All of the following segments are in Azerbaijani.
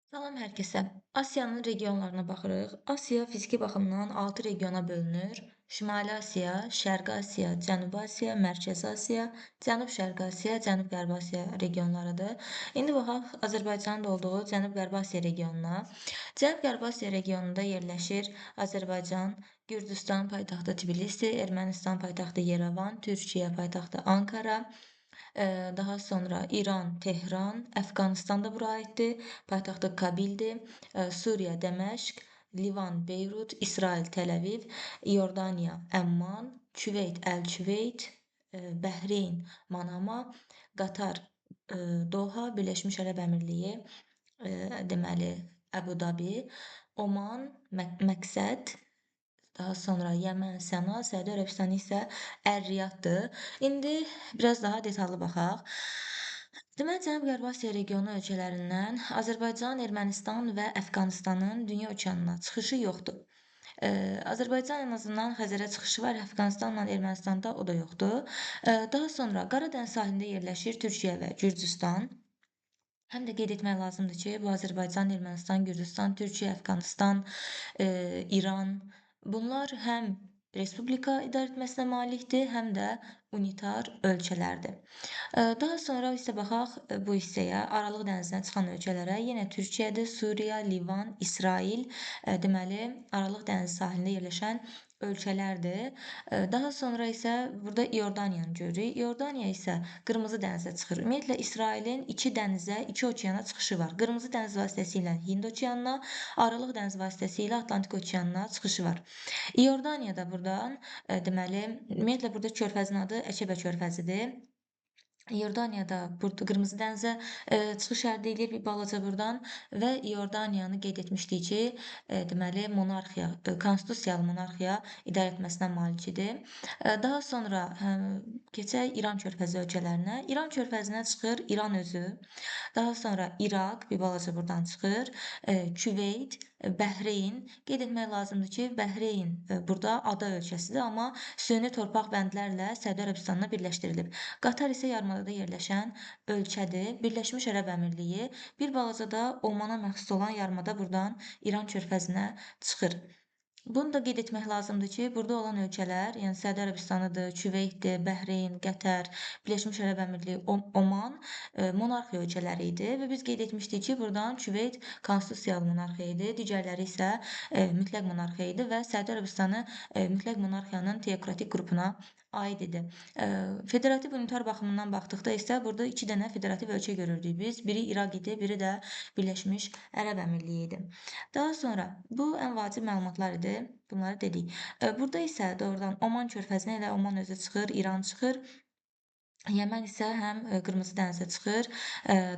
Salam hər kəsə. Asiyanın regionlarına baxırıq. Asiya fiziki baxımdan 6 regiona bölünür. Şimali Asiya, Şərqi Asiya, Cənubi Asiya, Mərkəzi Asiya, Cənub-Şərqi Asiya, Cənub-Qərbi Asiya regionlarıdır. İndi baxaq Azərbaycanın da olduğu Cənub-Qərbi Asiya regionuna. Cənub-Qərbi Asiya regionunda yerləşir Azərbaycan, Gürcüstan paytaxtı Tbilisi, Ermənistan paytaxtı Yerevan, Türkiyə paytaxtı Ankara, daha sonra İran, Tehran, Əfqanıstan da bura aiddir, paytaxtı Kabildir, Suriya, Dəməşq, Livan, Beyrut, İsrail, Təl-Əviv, İordaniya, Əmman, Küveyt, Əl-Küveyt, Bəhreyn, Manama, Qatar, Doha, Birləşmiş Ərəb Əmirliyi, deməli Əbu Dabi, Oman, Məqsəd, daha sonra Yəmən, Səna, Səudiyyə Ərəbistanı isə Ər-Riyaddır. İndi biraz daha detallı baxaq. Deməli, Cənub-Qərbi Asiya regionu ölkələrindən Azərbaycan, Ermənistan və Əfqanistanın dünya okeanına çıxışı yoxdur. Azərbaycan ən azından Xəzərə çıxışı var, Əfqanistanla Ermənistanda o da yoxdur. Daha sonra Qara dəniz sahilində yerləşir Türkiyə və Gürcüstan. Həm də qeyd etmək lazımdır ki, bu Azərbaycan, Ermənistan, Gürcüstan, Türkiyə, Əfqanistan, İran, bunlar həm respublika idarə etməsinə malikdir, həm də unitar ölkələrdir. Daha sonra isə baxaq bu hissəyə, Aralıq dənizinə çıxan ölkələrə. Yenə Türkiyədir, Suriya, Livan, İsrail, deməli, Aralıq dənizi sahilində yerləşən ölkələrdir. Daha sonra isə burada İordaniyanı görürük. İordaniya isə Qırmızı dənizə çıxır. Ümumiyyətlə, İsrailin iki dənizə, iki okeana çıxışı var. Qırmızı dəniz vasitəsilə Hind okeanına, Aralıq dəniz vasitəsilə Atlantik okeanına çıxışı var. İordaniya da buradan, deməli, ümumiyyətlə, burada körfəzin adı Əkəbə körfəzidir. İordaniyada burada Qırmızı dənizə çıxış əldə edir bir balaca buradan və İordaniyanı qeyd etmişdik ki, deməli, monarxiya, konstitusiyalı monarxiya idarə etməsinə malik idi. Daha sonra keçək İran körfəzi ölkələrinə. İran körfəzinə çıxır İran özü, daha sonra İraq bir balaca buradan çıxır, Küveyt, Bəhreyn. Qeyd etmək lazımdır ki, Bəhreyn burada ada ölkəsidir, amma süni torpaq bəndlərlə Səudiyyə Ərəbistanına birləşdirilib. Qatar isə yarımadada yerləşən ölkədir. Birləşmiş Ərəb Əmirliyi, bir balaca da Omana məxsus olan yarımada buradan İran körfəzinə çıxır. Bunu da qeyd etmək lazımdır ki, burada olan ölkələr, yəni Səudiyyə Ərəbistanıdır, Küveytdir, Bəhreyn, Qətər, Birləşmiş Ərəb Əmirliyi, Oman monarxiya ölkələri idi və biz qeyd etmişdik ki, buradan Küveyt konstitusiyalı monarxiya idi, digərləri isə mütləq monarxiya idi və Səudiyyə Ərəbistanı mütləq monarxiyanın teokratik qrupuna aid idi. Federativ unitar baxımından baxdıqda isə burada iki dənə federativ ölkə görürdük biz. Biri İraq idi, biri də Birləşmiş Ərəb Əmirliyi idi. Daha sonra bu ən vacib məlumatlar idi. Bunları dedik. Burada isə doğrudan Oman körfəzinə elə Oman özü çıxır, İran çıxır. Yəmən isə həm Qırmızı dənizə çıxır.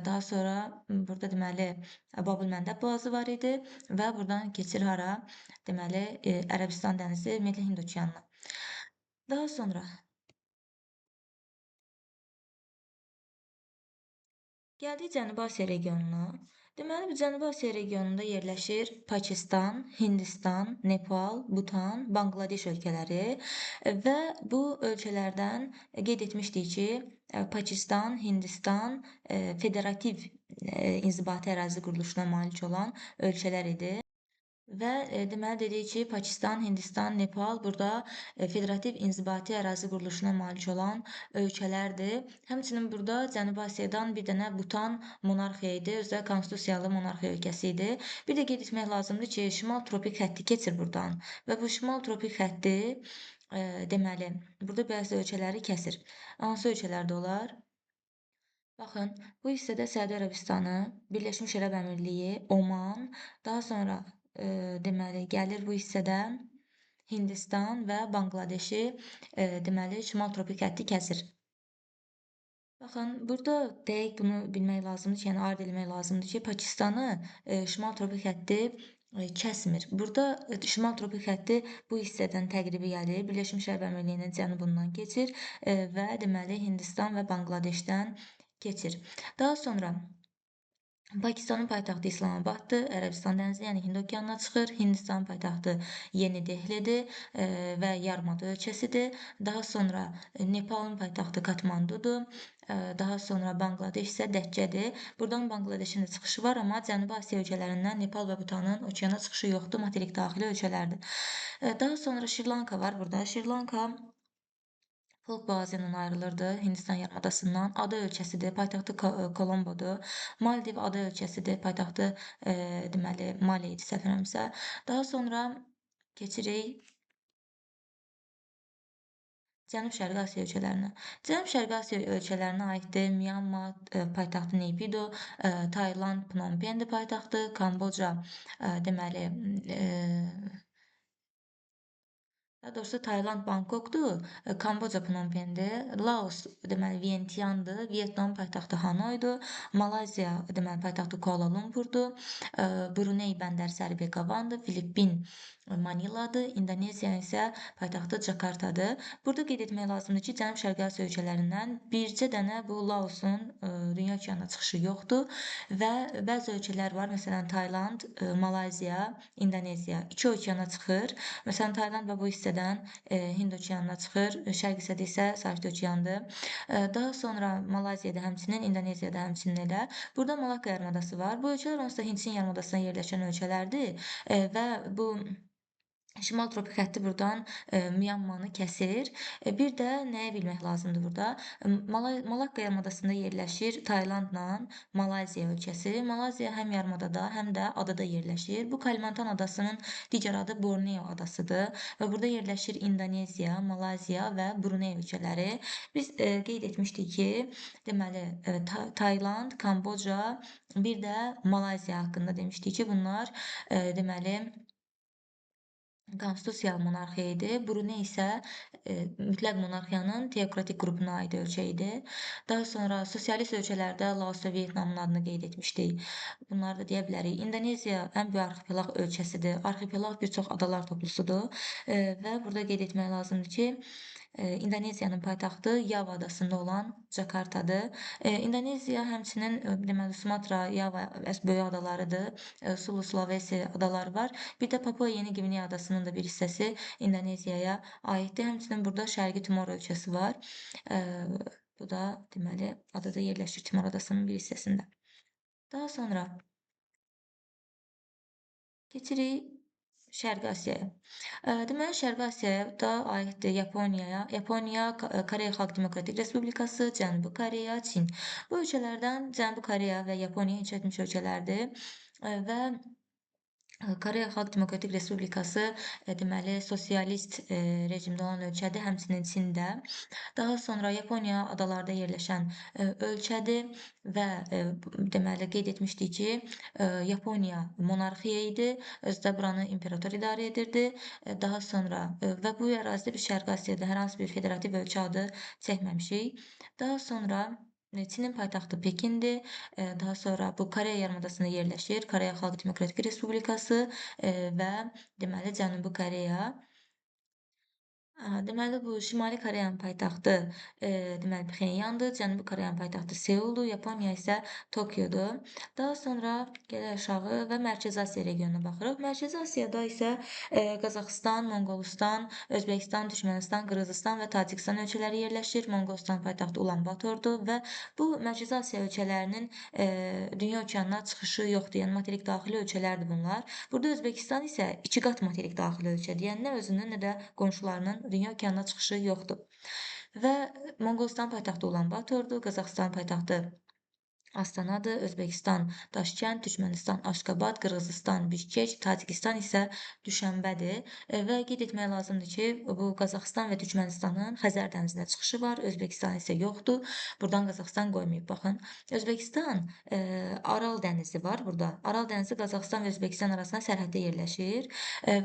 Daha sonra burada deməli Babül-Məndəb boğazı var idi və buradan keçir hara? Deməli, Ərəbistan dənizi, ümumiyyətlə Hind okeanına. Daha sonra gəldik Cənubi Asiya regionuna. Deməli, bu Cənubi Asiya regionunda yerləşir Pakistan, Hindistan, Nepal, Butan, Bangladeş ölkələri və bu ölkələrdən qeyd etmişdik ki, Pakistan, Hindistan federativ inzibati ərazi quruluşuna malik olan ölkələr idi. Və deməli, dedik ki, Pakistan, Hindistan, Nepal burada federativ inzibati ərazi quruluşuna malik olan ölkələrdir. Həmçinin burada Cənubi Asiyadan bir dənə Butan monarxiya idi, özü də konstitusiyalı monarxiya ölkəsi idi. Bir də qeyd etmək lazımdır ki, şimal tropik xətti keçir buradan və bu şimal tropik xətti, deməli, burada bəzi ölkələri kəsir. Hansı ölkələrdə olar? Baxın, bu hissədə Səudiyyə Ərəbistanı, Birləşmiş Ərəb Əmirliyi, Oman, daha sonra deməli, gəlir bu hissədə Hindistan və Bangladeşi, deməli, şimal tropik xətti kəsir. Baxın, burada dəqiq bunu bilmək lazımdır ki, yəni ayırd eləmək lazımdır ki, Pakistanı şimal tropik xətti kəsmir. Burada şimal tropik xətti bu hissədən təqribi gəlir, Birləşmiş Ərəb Əmirliyinin cənubundan keçir və deməli, Hindistan və Bangladeşdən keçir. Daha sonra Pakistanın paytaxtı İslamabaddır. Ərəbistan dənizi, yəni Hind okeanına çıxır. Hindistanın paytaxtı Yeni Dehlidir və yarımada ölkəsidir. Daha sonra Nepalın paytaxtı Katmandudur. Daha sonra Banqladeş isə Dəccədir. Buradan Banqladeşin də çıxışı var, amma Cənubi Asiya ölkələrindən Nepal və Butanın okeana çıxışı yoxdur, materik daxili ölkələrdir. Daha sonra Şri-Lanka var burada. Şri-Lanka Polk boğazı ilə ayrılırdı Hindistan yarımadasından. Ada ölkəsidir, paytaxtı Kolombodur. Maldiv ada ölkəsidir, paytaxtı deməli Male idi səhv eləmirəmsə. Daha sonra keçirik Cənub-Şərqi Asiya ölkələrinə. Cənub-Şərqi Asiya ölkələrinə aiddir Myanma, paytaxtı Neypido, Tayland Phnom Penhdir paytaxtı, Kamboca, deməli, daha doğrusu Tayland Bangkokdur, Kamboca Phnom Penhdir, Laos deməli Vientiandır, Vyetnam paytaxtı Hanoydur, Malayziya deməli paytaxtı Kuala Lumpurdur, Brunei Bəndər Seri Begavandır, Filippin Maniladır, İndoneziya isə paytaxtı Cakartadır. Burada qeyd etmək lazımdır ki, Cənub-Şərqi Asiya ölkələrindən bircə dənə bu Laosun dünya okeanına çıxışı yoxdur və bəzi ölkələr var, məsələn Tayland, Malayziya, İndoneziya iki okeana çıxır. Məsələn Tayland və bu hissədən Hind okeanına çıxır, şərq hissədə isə Sakit okeandır. Daha sonra Malayziyada həmçinin, İndoneziyada həmçinin elə. Burada Malakka yarımadası var. Bu ölkələr onsuz da Hindçin yarımadasına yerləşən ölkələrdir və bu Şimal tropik xətti buradan Myanmanı kəsir. Bir də nəyi bilmək lazımdır burada? Malakka yarımadasında yerləşir Taylandla Malayziya ölkəsi. Malayziya həm yarımadada, həm də adada yerləşir. Bu Kalimantan adasının digər adı Borneo adasıdır və burada yerləşir İndoneziya, Malayziya və Brunei ölkələri. Biz qeyd etmişdik ki, deməli, Tayland, Kamboca, bir də Malayziya haqqında demişdik ki, bunlar deməli konstitusiyal monarxiya idi. Brunei isə mütləq monarxiyanın teokratik qrupuna aid ölkə idi. Daha sonra sosialist ölkələrdə Laos və Vyetnamın adını qeyd etmişdik. Bunları da deyə bilərik. İndoneziya ən böyük arxipelaq ölkəsidir. Arxipelaq bir çox adalar toplusudur. Və burada qeyd etmək lazımdır ki, İndoneziyanın paytaxtı Yava adasında olan Cakartadır. İndoneziya həmçinin deməli Sumatra, Yava böyük adalarıdır. Sulu, Sulawesi adaları var. Bir də Papua Yeni Qvineya adasının da bir hissəsi İndoneziyaya aiddir. Həmçinin burada Şərqi Timor ölkəsi var. Bu da deməli adada yerləşir, Timor adasının bir hissəsində. Daha sonra keçirik Şərqi Asiyaya. Deməli, Şərqi Asiyaya da aiddir Yaponiyaya. Yaponiya, Koreya Xalq Demokratik Respublikası, Cənubi Koreya, Çin. Bu ölkələrdən Cənubi Koreya və Yaponiya inkişaf etmiş ölkələrdir və Koreya Xalq Demokratik Respublikası deməli sosialist rejimdə olan ölkədir, həmçinin Çində. Daha sonra Yaponiya adalarda yerləşən ölkədir və deməli qeyd etmişdik ki, Yaponiya monarxiya idi, özü də buranı imperator idarə edirdi. Daha sonra və bu ərazidə biz Şərqi Asiyada hər hansı bir federativ ölkə adı çəkməmişik. Daha sonra Çinin paytaxtı Pekindir. Daha sonra bu Koreya yarımadasında yerləşir. Koreya Xalq Demokratik Respublikası və deməli Cənubi Koreya. Deməli bu Şimali Koreyanın paytaxtı deməli Pxenyandır, Cənubi Koreyanın paytaxtı Seuldur, Yaponiya isə Tokiodur. Daha sonra gələk aşağı və Mərkəzi Asiya regionuna baxırıq. Mərkəzi Asiyada isə Qazaxıstan, Monqolistan, Özbəkistan, Türkmənistan, Qırğızistan və Tacikistan ölkələri yerləşir. Monqolistan paytaxtı Ulanbatordur və bu Mərkəzi Asiya ölkələrinin dünya okeanına çıxışı yoxdur. Yəni materik daxili ölkələrdir bunlar. Burada Özbəkistan isə iki qat materik daxili ölkədir. Yəni nə özünün, nə də qonşularının dünya okeanına çıxışı yoxdur. Və Monqolistan paytaxtı Ulanbatordur, Qazaxıstan paytaxtı Astanadır, Özbəkistan Daşkənd, Türkmənistan Aşqabad, Qırğızistan Bişkek, Tacikistan isə Düşənbədir. Və qeyd etmək lazımdır ki, bu Qazaxıstan və Türkmənistanın Xəzər dənizinə çıxışı var, Özbəkistan isə yoxdur. Buradan Qazaxıstan qoymayıb, baxın. Özbəkistan Aral dənizi var burada. Aral dənizi Qazaxıstan və Özbəkistan arasında sərhəddə yerləşir.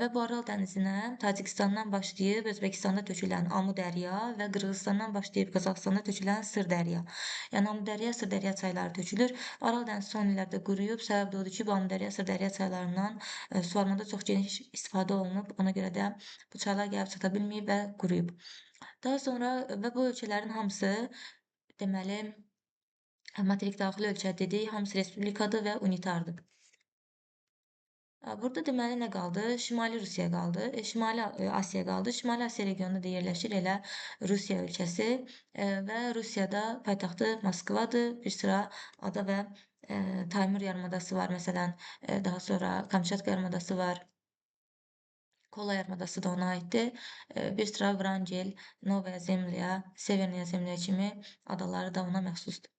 Və bu Aral dənizinə Tacikistandan başlayıb Özbəkistanda tökülən Amu dərya və Qırğızıstandan başlayıb Qazaxıstanda tökülən Sır dərya. Yəni Amu dərya, Sır dərya çayları tökülür. Aral dənizi son illərdə quruyub. Səbəb də odur ki, bu Amudərya, Sırdərya çaylarından suvarmada çox geniş istifadə olunub. Ona görə də bu çaylar gəlib çata bilməyib və quruyub. Daha sonra və bu ölkələrin hamısı deməli Materik daxili ölkə dedik, hamısı respublikadır və unitardır. Burada deməli nə qaldı? Şimali Rusiya qaldı, Şimali Asiya qaldı. Şimali Asiya regionunda da yerləşir elə Rusiya ölkəsi və Rusiyada paytaxtı Moskvadır. Bir sıra ada və Taymur yarımadası var, məsələn, daha sonra Kamçatka yarımadası var. Kola yarımadası da ona aiddir. Bir sıra Vrangel, Novaya Zemlya, Severnaya Zemlya kimi adaları da ona məxsusdur.